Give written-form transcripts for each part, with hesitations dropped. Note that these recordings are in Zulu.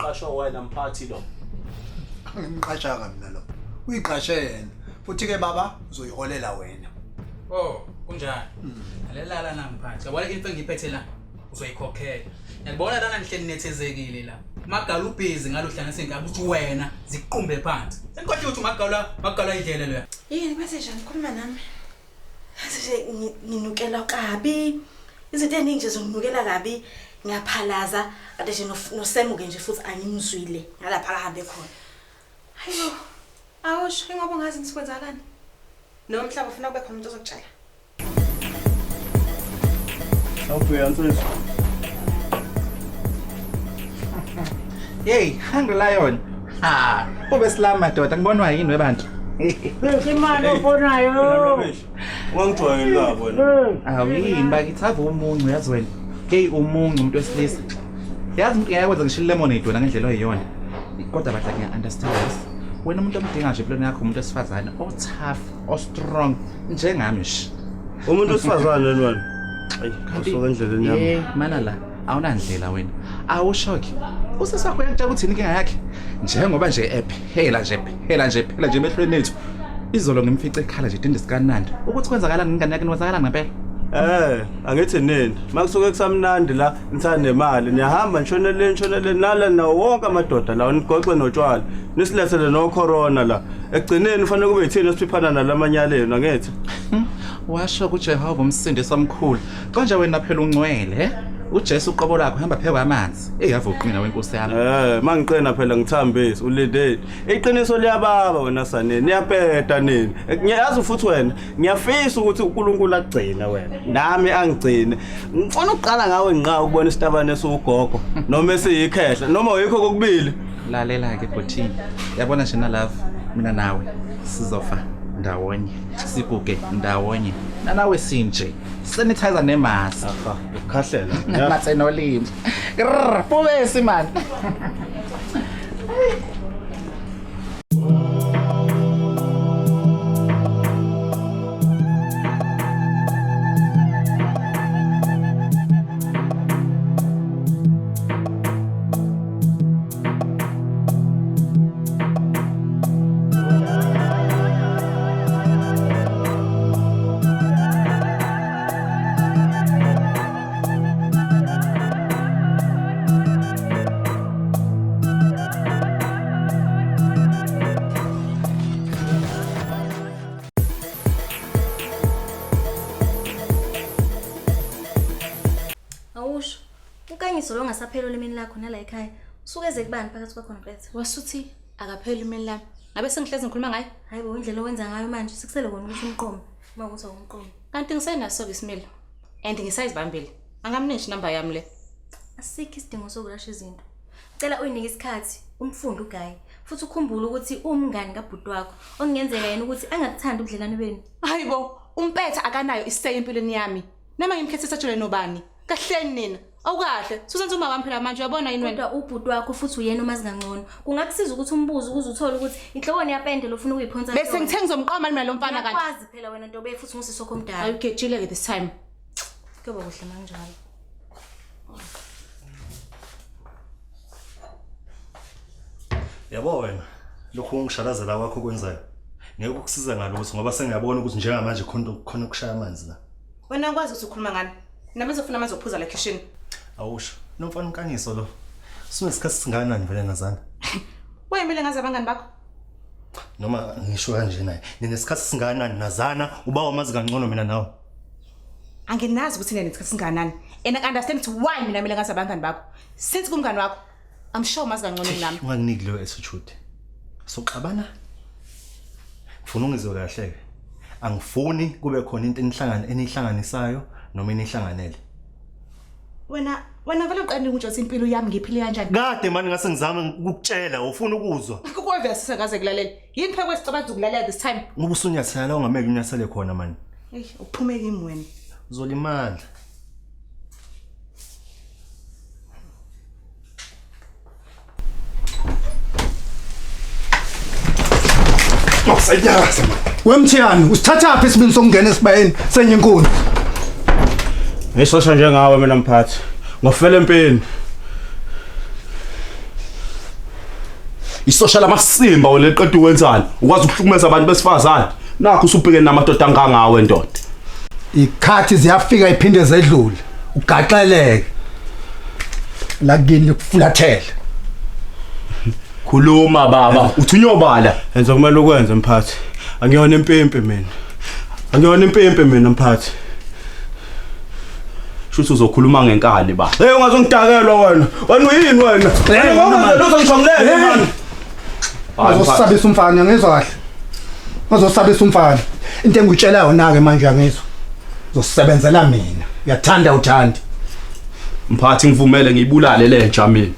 Uqashwa wena mphathi lo. Angimqashanga mina lo. Uyiqashe yena. Futhi ke baba uzoyiholela wena. Oh, kunjani? Lalela la mphathi. Yabona into engiyiphethe la uzoyikhokhela. Ngiyabona lana nihleli nethezekile la. Magala ubhizi ngalohlanganisa inkabi uthi wena zikuqumbe phansi. Sengikhohle ukuthi magala magala idlele leyo. Yini bese nje ngikhuluma nami. Yazi nje nginukela kabi. Izinto eziningi nje zonginukela kabi. Ngiyaphalaza kade nje nosemuke nje futhi angimzwile ngalapha akahambe khona. Hayibo. Awusho ingoba ungazi ukuthi kwenzakalani. Noma mhlawumbe ufuna kube khona umuntu ozokutshela. Awubheka mfethu. Hey, Hungry Lion. Ha, ube silama madoda, ngibonwa yini webantu? Imali ofonayo. Ungangijwayeli la wena. Awu yini bakithi ave umuncu yazi wena. Hey umuncu umuntu wesilisa. Yazi umuntu ngeke kwenza ngisho ilemonade wena ngendlela oyiyona. Kodwa badla ngiya understand. Wena umuntu omdinga nje empilweni yakho umuntu wesifazane o tough, o strong njengami nje. Umuntu wesifazane wena. Ayi, usuka endleleni yami. Eh, mana la awunandlela wena. Awushoki. Usisi wakho uyakutshela ukuthi yini inkinga yakhe. Njengoba nje ephela nje phela nje phela nje emehlweni ethu. Izolo ngimfice ekhala nje dinde sikanandi. Ukuthi kwenzakalani ngengane yakhe kwenzakalani ngempela? Eh, angithi nini? Makusuke kusamnandi la nithanda nemali, niyahamba nishonele nishonele nala nawo wonke amadoda la nigoxe notshwala. Nisilethele no corona la. Ekugcineni kufanele kube yithina esiphiphana nalamanyaleni angithi. Washo kuJehova umsindisi omkhulu. Konje wena phela ungcwele, eh? uJesu uqobo lakho hamba phekwa amanzi. Ey ave uqina wenkosi yami. Eh, mangiqina phela ngithambise ulindeni. Iqiniso liyababa wena saneni, niyapeta nini. Ngiyazi futhi wena, ngiyafisa ukuthi uNkulunkulu akugcine wena. Nami angigcine. Ngifuna ukuqala ngawe nqa ukubona isitabane esiwugogo noma esiyikhehla noma yikho kokubili. Lalela ke bhuti. Yabona nje na love mina nawe sizofa ndawonye. Siguge ndawonye. Nanawe sinje. Sanitizer nemask. Aha, ukukhahlela. Mathe nolimi. Grrr, bubesi man. Awusho. Unkanyiso lo ngasaphela olimini lakho nala ekhaya. Usuke eze kubani phakathi kwakho noPethe? Wasuthi akapheli imini lami. Ngabe sengihlezi ngikhuluma ngaye? Hayi bo indlela owenza ngayo manje sikusele kona ukuthi umqome. Uma ukuthi awumqome. Kanti ngisenaso-ke isimilo. And ngisayizibambile. Angamnishi inamba yami le. Asikho isidingo sokurasha izinto. Cela uyinike isikhathi umfunde uGayi. Futhi ukhumbule ukuthi uwumngani kabhuti wakho okungenzeka yena ukuthi angakuthandi ubudlelwane benu. Hayi bo, umpetha akanayo isay empilweni yami. Noma ngimkhethe sajule nobani. Kahleni nina. Awukahle. Susenza uma wami phela manje uyabona yini wena? Kodwa ubhuti wakho futhi uyena omazi kangcono. Kungakusiza ukuthi umbuze ukuze uthole ukuthi inhloboni yapende lofuna ukuyiphonsa. Bese ngithe ngizomqoma mina lo mfana kanti. Uyakwazi phela wena ntobe futhi ngusisi wakho omdala. Ayugejile ke this time. Kuyoba kuhle manjalo. Yabo wena lokhu ungishalazela kwakho kwenzayo ngeke ukusiza ngalutho ngoba sengiyabona ukuthi njengamanje khona khona ukushaya amanzi la. Wena ngikwazi ukuthi ukhuluma ngani. Nami ngizofuna amanzi okuphuza la kitchen. Awusho nomfana unkanyiso lo. Sunesikhathi singakanani vele nazana? Wayemile ngazi abangani bakho. Noma ngisho kanje naye. Ninesikhathi singakanani nazana uba wamazi kangcono mina nawe. Anginazi ukuthi nina nesikhathi singakanani. And I understand ukuthi why mina kumele ngazi abangani bakho. Since kumngani wakho, I'm sure umazi kangcono kunami. Unganginiki leyo attitude. Soxabana. Ngifuna ungizwe kahle ke. Angifuni kube khona into enihlangana enihlanganisayo noma enihlanganele. Wena wena vele uqale ukutshela ukuthi impilo yami ngiphile kanjani. Kade manje ngase ngizame ukukutshela ufuna ukuzwa. Kukwevela sisakaze kulalela. Yini phela kwesicabanga ukulalela this time? Ngoba usunyathela la ungamele unyathele khona manje. Hey, uphume kimi wena. Uzolimala. Awusayazi man. Wemthiyani usithathaphi isibindi sokungena esibayeni senye inkunzi? Ngisosha njengawe mina mphathi. Ngofela empini. Isosha lamasimba wena liqeda ukwenzani? Ukwazi ukuhlukumeza abantu besifazane. Nakho usubhekene namadoda angangawe ndoda. Ikhathi ziyafika iphinde zedlule. Ugaxeleke. La kini kufulathele. Khuluma baba, uthi unyobala. Enza kumele ukwenze mphathi. Angiyona impimpi mina. Angiyona impimpi mina mphathi. Shuthi uzokhuluma ngenkani ba. Hey ungazongidakelwa wena. Wena uyini wena? Wena ungenza lutho ngisho ngilele mani. Uzosabisa umfana ngizwa kahle. Uzosabisa umfana. Into engikutshela yona ke manje angizwa. Uzosebenzela mina. Uyathanda uthandi. Mphathi ngivumele ngiyibulale lenja mina.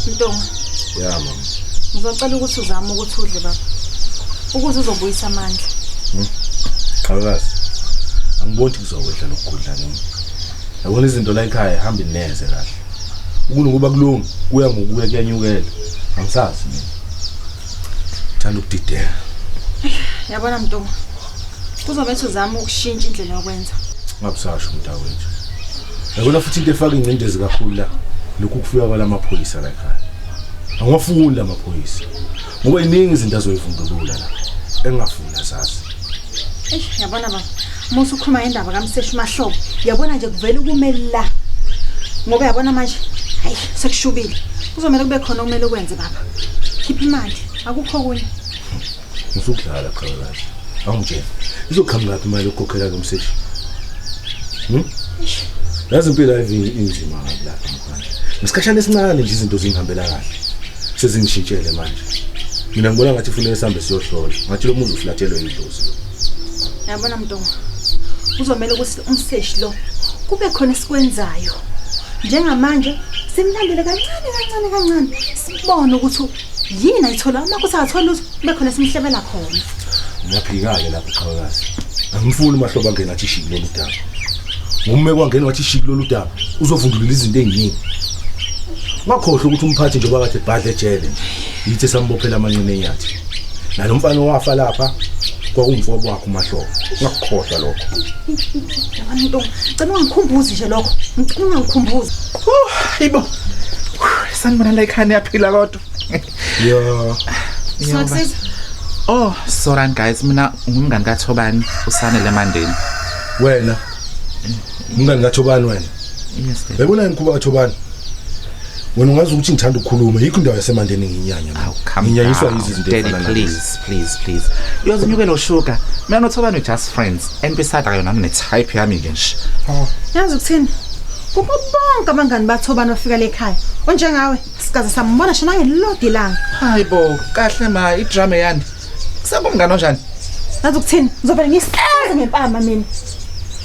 Mntungwa. Ya mama. Ngizocela ukuthi uzame ukuthi udle baba. Ukuze uzobuyisa amandla. Qhawekazi. Angiboni kuzokwehla lokudla nami. Yabona izinto la ekhaya hamba neze kahle. Ukunokuba kulungi kuya ngokuya kuyanyukela. Angisazi mina. Thanda ukudideka. Yabona Mntungwa. Kuzobe uzama ukushintsha indlela yokwenza. Ngabusasho mntawethu. Yabona futhi into efaka ingcindezi kakhulu la lokhu kufika kwalamaphoyisa la ekhaya. Angiwafuni lamaphoyisa. Ngoba iningi izinto azoyivumbulula la. Engingafuni asazi. Eish yabona baba. Musu ukhuluma indaba kaMseshi Mahlobo. Yabona nje kuvela ukumela. Ngoba yabona manje hayi sekushubile. Kuzomela kube khona okumele ukwenze baba. Khipha imali, akukho kunye. Usukudlala qhawekazi. Awungitshela. Izoqhamuka phi imali yokukhokhela lo mseshi? Yazi impilo ayivi inzima kabi lapha mkhwana. Ngesikhashana esincane nje izinto zingihambela kahle. Sezingishintshele manje. Mina ngibona ngathi kufanele sihambe siyohlola. Ngathi lo muzi uflathelwe idlozi. Yabona Mntungwa. Kuzomela ukuthi umseshi lo kube khona esikwenzayo. Njengamanje simlandele kancane kancane kancane sibone ukuthi yini ayithola uma kuthi akathola lutho kube khona simhlebela khona. Ngiyaphika-ke lapho qhawekazi. Angifuni uMahlobo angene athi shiki lolu daba. Ngoba kwangena wathi shiki lolu daba uzovundulula izinto eziningi. Ungakhohlwa ukuthi umphathi njengoba kade ebhadle ejele nje. Yithi sambophela amanqina enyathi. Nalo mfana owafa lapha kwakuwumfowabo wakhe uMahlobo. Ungakukhohlwa lokho. Yabona Mntungwa, ngicela ungangikhumbuzi nje lokho. Ngicela ungangikhumbuzi. Hayibo. Sanibona la ekhaya niyaphila kodwa. Ya. Singakusiza? Oh, sorry guys, mina ngumngani kaThobani uSanele Mandeni. Wena. Umngani kaThobani wena. Yes. Daddy. Yabona imikhuba kaThobani. Wena ungazi ukuthi ngithanda ukukhuluma yikho indawo yaseMandeni ngiyinyanya mina. Calm Nginyanyiswa down. yizi izinto Daddy, ezifana nalezi. please, please, please. Uyozinyukela ushuga. Mina noThobani we just friends. And beside akayona nami ne-type yami ke nje. Yazi ukuthini? Kubo bonke abangani baThobani bafika le ekhaya. Onjengawe sikaze sambona shona ngelilodwa ilanga. Hayibo, kahle ma idrama yani. Kusengumngani onjani? Yazi ukuthini? Ngizovele ngisize ngempama mina.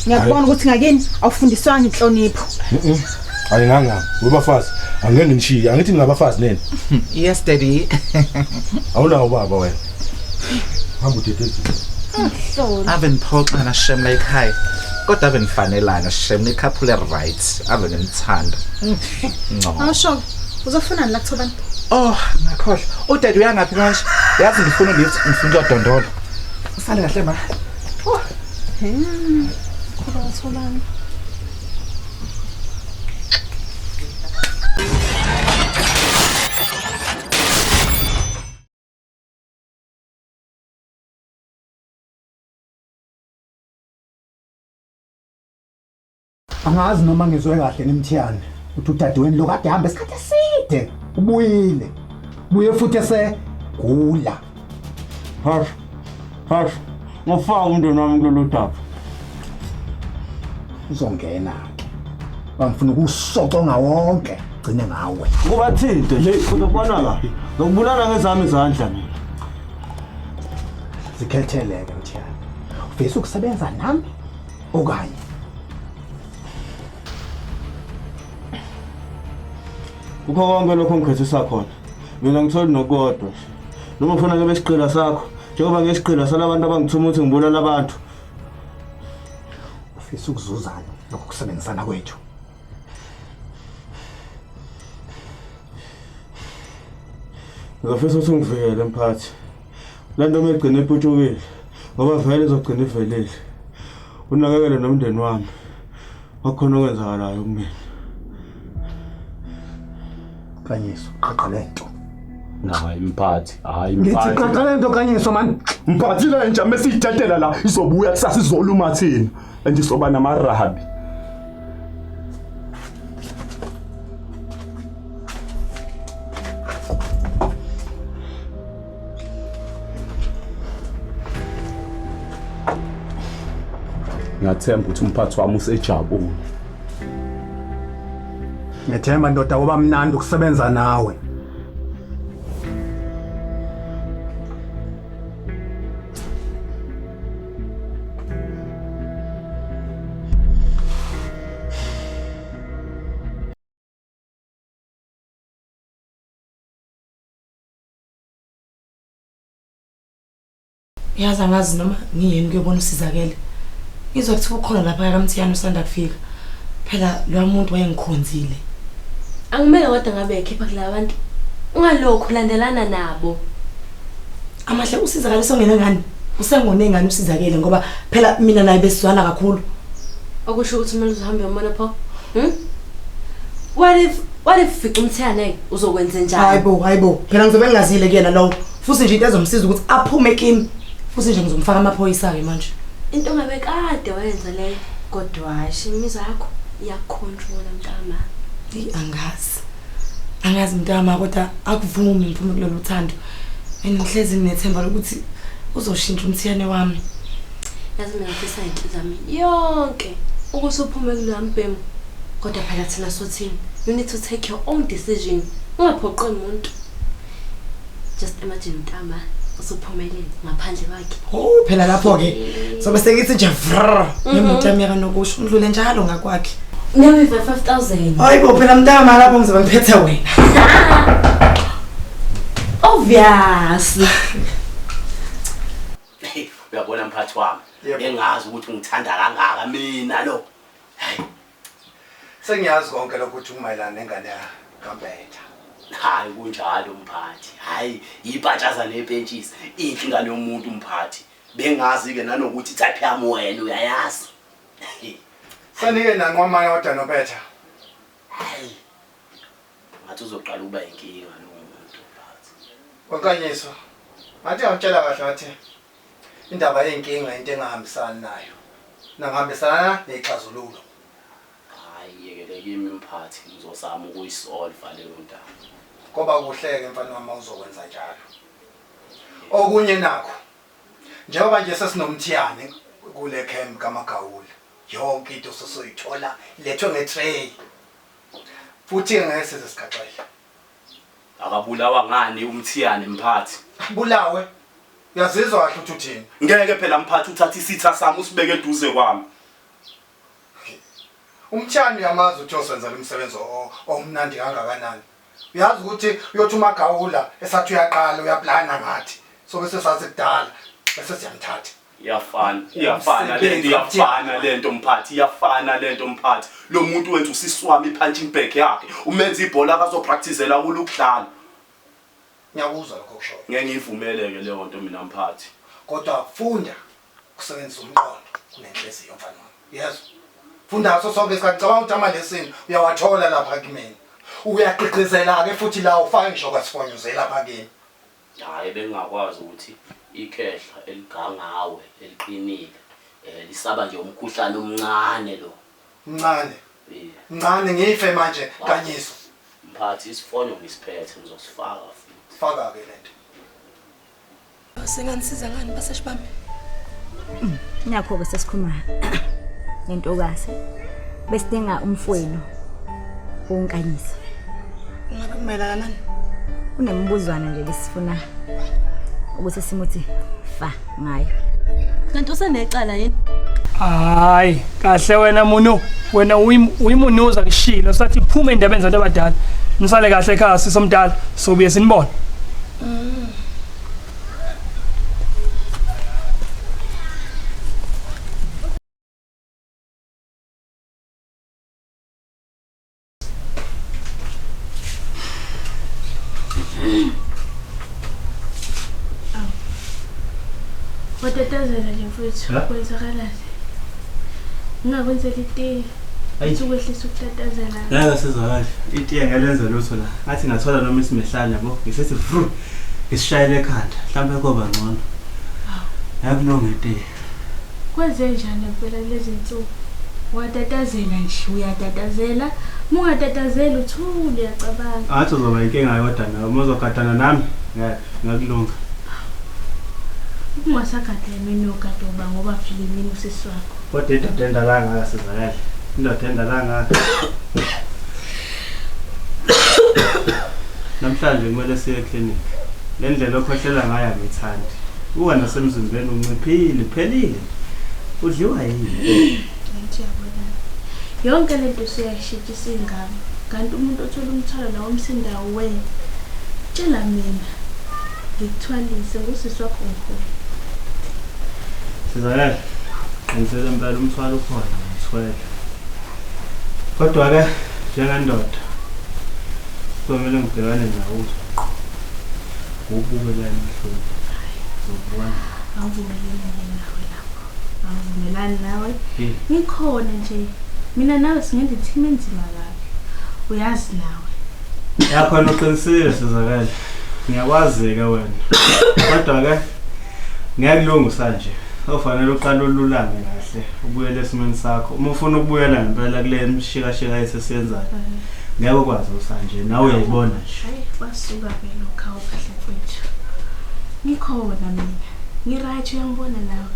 Ngiyakubona ukuthi ngakini awufundiswanga inhlonipho. Ayinganga, webafazi. Angeke ngishiye, angithi ningabafazi nene. Yes daddy. Awunawo baba wena. Hamba udedezi. Ave niphoxana shem la ekhaya. Kodwa ave nifanelana shem ni-couple right. Ave nimthanda. Ngcono. Awusho, uzofunani la kuThobani? Oh, ngakhohlwa. Udaddy uyangaphi manje? Yazi ngifuna ulift, ngifuna ukuyodondola. Usale kahle ma. Khuba uThobani. Angazi noma ngizwe kahle nemthiyane uthi udadewenu lo kade hamba isikhathi eside ubuyile. Buye futhi esegula. Hash. Hash. Ngofaka umndeni wami kulolu daba. Uzongena ke. Bangifuna ukusoconga wonke gcine ngawe. Kubathinte nje uzobona la. Ngokubulala ngezami izandla mina. Zikhetheleke mthiyane. Ufisa ukusebenza nami okanye Kukho konke lokho ongikhethisa khona. Mina ngitholi nokodwa nje. Noma ufuna ngibe isigqila sakho, njengoba ngiyisigqila salabantu abangithuma ukuthi ngibulala abantu. Ufisa ukuzuzana lokho kusebenzisana kwethu. Ngizofisa ukuthi ungivikele mphathi. Le nto uma igcina iputshukile ngoba vele izogcina ivelile. Unakekele nomndeni wami. Akukhona okwenzakalayo kumina. Nkanyiso, qaqa lento. Hayi mphathi, hayi Ngithi mphathi. qaqa lento Nkanyiso man. Mphathi le nja mesiyithathela la izobuya kusasa izoluma thina. And isoba namarabi. Ngiyathemba ukuthi umphathi wami usejabule. Ngethemba ndoda kuba mnandi ukusebenza nawe. Yazi angazi noma ngiyeni kuyobona usizakele. Ngizwa kuthiwa ukhona lapha kaMthiyane usanda kufika. Phela loya muntu wayengikhonzile. Angimele kodwa ngabe ekhipha kula bantu. Ungalokhu ulandelana nabo. Amahle usizakale usongena ngani? Usengone ngani usizakele ngoba phela mina naye besizwana kakhulu. Okusho ukuthi kumele uhambe uyobona pho. What if ufica uMthiyane uzokwenza njani? Hayibo, hayibo. Phela ngizobe ngingazile kuyena lowo. Futhi nje into ezomsiza ukuthi aphume kimi. Futhi nje ngizomfaka amaphoyisa ke manje. Into ngabe kade wayenza leyo. Kodwa hayi imizwa yakho iyakucontrola mntama. Eyi angazi. Angazi mntama kodwa akuvumi ngiphume kulolu thando. And ngihlezi nginethemba lokuthi uzoshintsha uMthiyane wami. Yazi mina ngifisa inhliziyo yami yonke ukuthi uphume kuloya mbhemu. Kodwa phela thina sothini? You need to take your own decision. Ungaphoqi umuntu. Just imagine mntama usuphumelele ngaphandle kwakhe. Oh phela lapho ke sobe sengithi nje vrr ngemoto yami yakanokusho ngidlule njalo ngakwakhe. Nami 5000. Hayibo phela mntama lapho ngizobe ngiphethe wena. Obvious. Uyabona mphathi wami, bengazi ukuthi ungithanda kangaka mina lo. Sengiyazi konke lokho ukuthi kumayelana nengane kaMbetha. Hayi kunjalo mphathi. Hayi ipatshaza nepentshisi, inhle ingane yomuntu mphathi. Bengazi ke nanokuthi type yami wena uyayazi. Sanike nanqwamana kodwa noBetha. Hayi. Ngathi uzoqala ukuba inkinga lo muntu mphathi. Wankanyiso. Ngathi ngakutshela kahle ngathi indaba yenkinga into engahambisani nayo. Nangihambisana nexazululo. Hayi yekele kimi mphathi, ngizozama ukuyisolve leyo ndaba. Koba kuhle ke mfana wami uzokwenza njalo. Okunye nakho njengoba nje sesinomthiyane kule camp kaMagawula yonke into sosoyithola lethwe ngetray futhi ngeke size sigaxele. Akabulawa ngani uMthiyane mphathi? Bulawe. Uyazizwa kahle ukuthi uthini? Ngeke phela mphathi uthathe isitha sami usibeke eduze kwami. Umthiyane uyamazi ukuthi uyosenzela umsebenzi omnandi kangakanani. Uyazi ukuthi uyothi uMagawula esathi uyaqala uyaplana ngathi. So bese sathi kudala bese siyamthatha. Iyafana, iyafana lento, iyafana lento mphathi, iyafana lento mphathi. Lo muntu wenza usisi wami i-punching bag yakhe. Umenza ibhola akazopracticela kulo ukudlala. Ngiyakuzwa lokho okushoyo. Ngeke ngiyivumeleke leyo nto mina mphathi. Kodwa funda ukusebenzisa umqondo kunenhliziyo mfana wami. Yezwa. Funda ngaso sonke isikhathi cabanga ukuthi amalesson uyawathola lapha kimina. Uyagqigqizela ke futhi la ufake ngisho kwasifonyuze lapha kimi. Hayi bengingakwazi ukuthi ikhehla eligangawe eliqinile lisaba nje umkhuhlane omncane lo. Mncane. Mncane ngife manje Nkanyiso. Mphathi isifonyo ngisiphethe ngizosifaka futhi. Faka ke lento. Senganisiza ngani baseshi bami? Nakho ke sesikhuluma ngentokazi. Besidinga umfowenu uNkanyiso. Ngabe kumayelana nani? Kunemibuzwana nje lesifuna ukuthi simuthi fa ngayo. Kanti usenecala yini? Hayi, kahle wena Munu. Wena uyimunuza kushilo sathi phuma endabeni zabantu abadala. Nisale kahle ekhaya sisomdala, sobuye sinibone. Watatazela nje mfowethu, Ha? kwenzakalani? Ngingakwenzela itiye. Ayi. Uthi ukwehlisa ukutatazela. Ngeke sizakale. Itiye ngelenze lutho la. Ngathi ngathola noma isimehlane yabo. Ngisithi vru. Ngisishayele ekhanda. Mhlawumbe koba ngcono. Yakulunga itiye. Kwenze njani phela lezi nsuku? Watatazela nje, uyatatazela. Uma ungatatazeli uthule uyacabanga. Ngathi uzoba inkinga yodwa nawe. Uma uzogadana nami, ngeke ngakulunga. Ungasagada emini uyogada uba ngoba phela imini usisi wakho. Kodwa indoda endala kangaka sizakale. Indoda endala kangaka. Namhlanje kumele siye eclinic. Le ndlela okhohlela ngayo angiyithandi. Uwa nasemzimbeni unciphile, phelile. Udliwa yini? Angithi uyabona. Yonke lento usuyayishintsha isingami. Kanti umuntu othola umthwalo lawo umsindawo wena. Tshela mina. Ngikuthwalise ngusisi wakho ngikhona. Sizakale. Qinisele impela umthwalo ukhona, ngithwele. Kodwa ke njengendoda kuzomele ngibhekane nawo uzoqo. Ubuke la emehlweni. Uzobona. Awuvumelani nawe lapho. Awuvumelani nawe. Yini? Ngikhona nje. Mina nawe singenza i-team enzima kabi. Uyazi nawe. Yakhona uqinisile Sizakale. Ngiyakwazi-ke wena. Kodwa ke ngeke kulunga nje. Ofanele uqale ululame kahle, ubuyele esimeni sakho. Uma ufuna ukubuyela ngempela kule mshikashika yethu esiyenzayo, ngeke ukwazi usanje. Nawe uyayibona nje. Hayi kwasuka vele ukhawu kahle mfethu. Ngikhona mina. Ngi-right uyangibona nawe.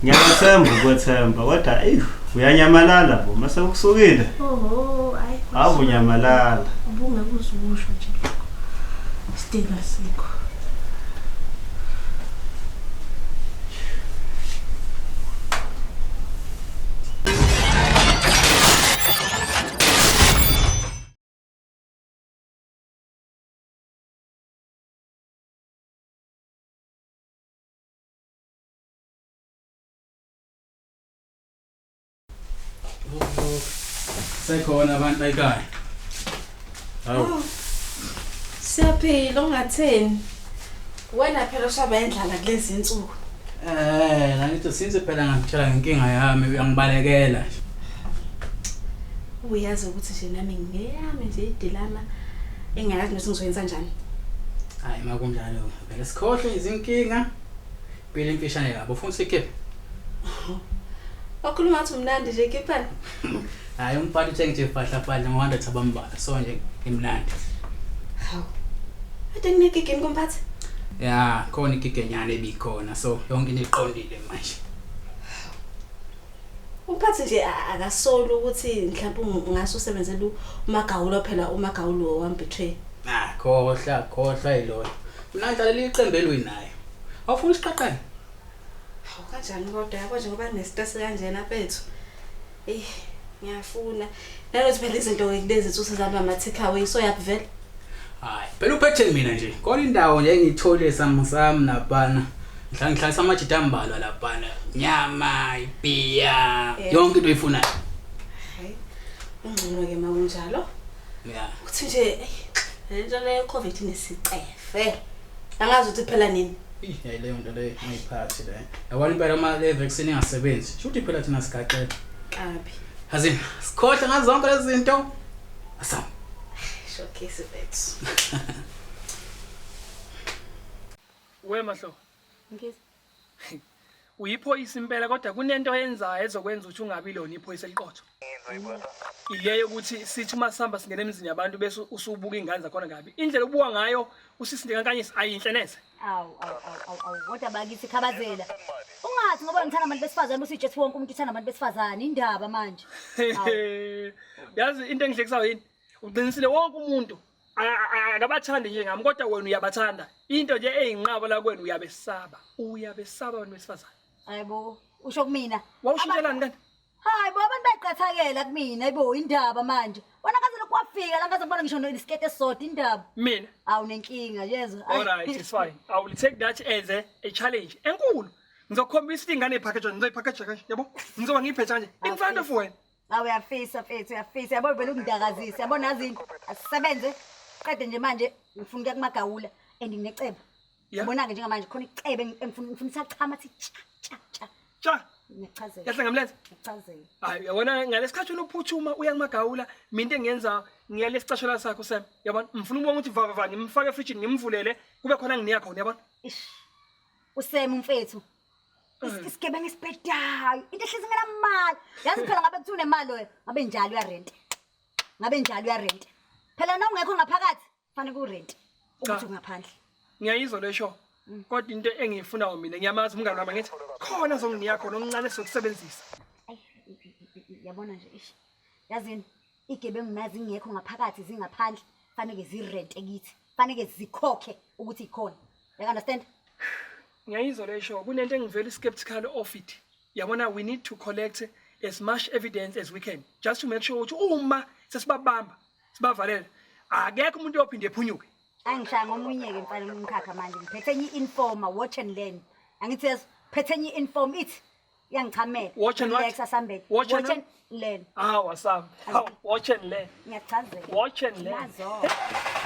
Ngiyakwethemba ukwethemba kodwa eyi uyanyamalala bo mase kusukile. Oho, hayi. Ave unyamalala. Ubungeke uze ukusho nje lokho. Sidinga sikho. Sekhona abantu ekhaya. Hawu. Siyaphila ungatheni. Wena phela ushaba indlala kulezi insuku. La ngithi since phela ngakutshela ngenkinga yami uyangibalekela nje. Uyazi ukuthi nje nami ngiyami nje idilama engayazi nokuthi ngizoyenza kanjani. Hayi makunjalo vele sikhohle izinkinga. Impilo imfishane kabi ufuna sikhiphe. Wakhuluma ngathi umnandi nje khiphani. Hayi umphathi uthe nje fahla fahla ngo100 abambala so nje ngimnandi. Hawu. Ade kunegigini kumphathi. Ya khona igigenyana ebikhona so yonke into iqondile manje. Umphathi nje akasoli ukuthi mhlawumbe ungase usebenzele uMagawulo phela uMagawulo wambetray. Ah khohla khohla yiloyo. Mina ngidlalela iqembu eliwinayo. Awufuni isiqaqane? Hawu kanjani kodwa yabo njengoba kunestress kanjena mfethu. Eh ngiyafuna. Nalothi phela izinto ke kulezi nsuku sezihamba ama take away so yaphi vele? Hayi phela uphethe mina nje. Khona indawo nje engiyithole sami sami napana. Ngihlalisa amajita ambalwa lapana. Nyama, ibhiya, yonke into oyifunayo. Hayi. Ungcono ke makunjalo. Yeah. Uthi nje eyi lento le COVID inesicefe. Angazi ukuthi phela nini. Hayi leyo nto leyo ngiyiphathi leyo. Yabona impela uma le vaccine ingasebenzi, shuthi phela thina sigaxela. Kabi. Yazini, sikhohle ngazo zonke lezi zinto. Asam. Showcase bethu. We Mahlo, Ngizwe. uyiphoyisa impela kodwa kunento oyenzayo ezokwenza ukuthi ungabi lona iphoyisa eliqotho. Ileyo ukuthi sithi uma sihamba singena emizini yabantu bese usubuka ingane zakhona kabi. Indlela obuka ngayo usisi Nkankanyisi ayinhle neze. Awu awu awu awu awu kodwa bakithi khabazela. Ungathi ngoba ngithanda abantu besifazane bese utshethi wonke umuntu uthanda abantu besifazane indaba manje. Yazi into engihlekisayo yini? Uqinisile wonke umuntu akabathandi njengami kodwa wena uyabathanda. Into nje eyinqaba la kwena uyabesaba. Uyabesaba abantu besifazane. Hayibo usho kumina. Wawushintshelani kanti? Hayi bo abantu bayiqathakela kumina hayibo indaba manje. Wena ngaze lokhu wafika la ngaze ngibona ngisho nesikete esisodwa indaba. Mina? Awu nenkinga yezwa. All right, it's fine. I will take that as a challenge. Enkulu. Ngizokukhombisa ukuthi ingane ipackage ngizoyipackage kanje, yabo? Ngizoba ngiyiphethe kanje in front of wena. Awu uyafisa mfethu uyafisa yabo vele ungidakazise yabo nazi asisebenze. Qede nje manje ngifuna ukuya kumagawula and nginecebo. Yabona ke njengamanje khona icebo engifuna ngifuna isachama thi cha cha cha. Cha. Ngiyakuchazela. Yahla ngamlenze? Ngiyakuchazela. Hayi uyabona ngalesikhathi wena uphuthuma uya kumagawula mina into engiyenza ngiyale sicashola sakho Sam. Yabona? Ngifuna ukubona ukuthi vavava ngimfake efrijini ngimvulele kube khona nginika khona yabona? Usem umfethu. Isigebengu esibhedayo. Into ehlezi ngenamali. Yazi phela ngabe kuthiwa unemali wena, ngabe njalo uyarenta. Ngabe njalo uyarenta. Phela na ungekho ngaphakathi, fanele kurent. Ukuthi ungaphandle. Ngiyayizwa le show. Kodwa into engiyifunayo mina ngiyamazi umngane wami ngithi khona azonginika khona omncane sokusebenzisa. Yabona nje ish. Yazini igebengu nazi ingekho ngaphakathi zingaphandle, fanele zirente kithi. Fanele zikhokhe ukuthi ikhona. You understand? Ngiyayizwa le show kunento engivele skeptical of it. Yabona we need to collect as much evidence as we can just to make sure ukuthi uma sesibabamba sibavalele akekho umuntu oyophinde ephunyuke. Angishaya ngomunye ke mfana umkhakha manje ngiphethe enye informer watch and learn. Angithi yes phethe enye inform ithi iyangichamela. Watch and what? Relax asambele. Watch and Watch and learn. Ah wasam. Watch and learn. Ngiyakuchazela. Watch and learn. Nazo.